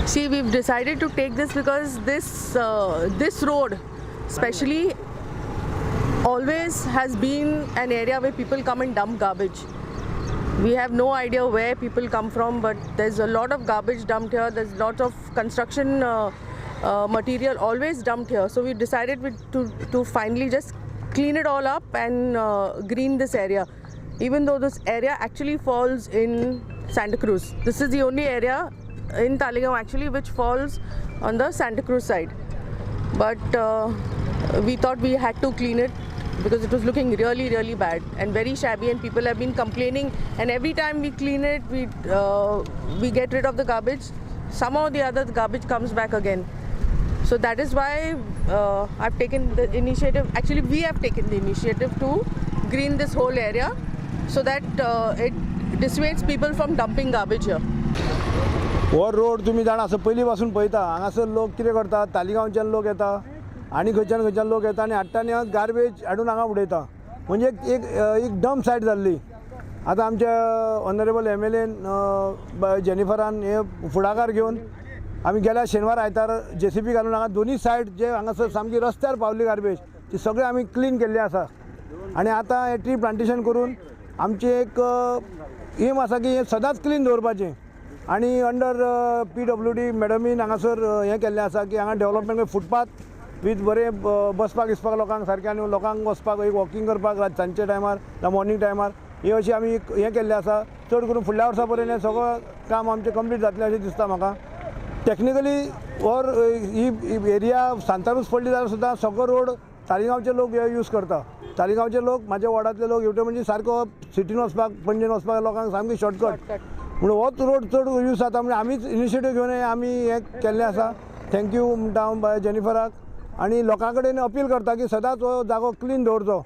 See, we've decided to take this because this road, especially, always has been an area where people come and dump garbage. We have no idea where people come from, but there's a lot of garbage dumped here. There's lots of construction material always dumped here. So we decided to finally just clean it all up and green this area. Even though this area actually falls in Santa Cruz. This is the only area in Taleigao actually which falls on the Santa Cruz side. But we thought we had to clean it because it was looking really, really bad and very shabby, and people have been complaining, and every time we clean it, we get rid of the garbage. Somehow or the other, the garbage comes back again. So that is why I've taken the initiative. Actually, we have taken the initiative to green this whole area so that it dissuades people from dumping garbage here. हो road तुमी जाणा आसा, पयलीं पासून पळयता. हांगासर लोक कितें करता, तालिगांवच्यान लोक येता आनी खंयच्यान खंयच्यान लोक येता आनी हाडटा आनी गार्बेज हाडून हांगा उडयता. म्हणजे एक एक डंप सायट जाल्ली. आतां आमच्या ऑनरेबल एमएलएन जेनिफरान हे फुडाकार घेवन आमी गेल्या शेनवार आयतार जेसीबी घालून हांगा दोनी सायड जे हांगासर सामकी रस्त्यार पावल्ली गार्बेज ती सगळी आमी क्लीन केल्ली आसा. आनी आतां हें ट्री प्लांटेशन करून आमची एक एम आसा की हें सदांच क्लीन दवरपाचें. आनी अंडर पीडब्ल्यूडी मॅडमीन हांगासर हें केल्लें आसा की हांगा डेवलपमेंट फुटपाथ वीथ बरें बसपाक बिसपाक लोकांक सारकें आनी लोकांक वचपाक एक वॉकींग करपाक सांजच्या टायमार जावं मॉर्निंग टायमार ही अशी आमी एक हें केल्लें आसा. चड करून फुडल्या वर्सा पर्यंत हें सगळें काम आमचें कंप्लीट जातलें अशें दिसता म्हाका. टॅक्निकली और ही एरिया सांताक्रूज पडली जाल्यार सुद्दां सगळो रोड तालिगांवचे लोक हे यूज करता. तालिगांवचे लोक, म्हाज्या वॉर्डांतले लोक हेवटेन म्हणजे सारको सिटीन वचपाक, पणजेन वचपाक लोकांक सामकी शॉर्टकट म्हणून होच रोड चड यूज जाता. म्हणजे आमीच इनिशिएटीव घेवन हे आमी हें केल्लें आसा. Thank you म्हणटा हांव बाय जेनिफराक आनी लोकां कडेन अपील करता की सदांच हो जागो क्लीन दवरचो.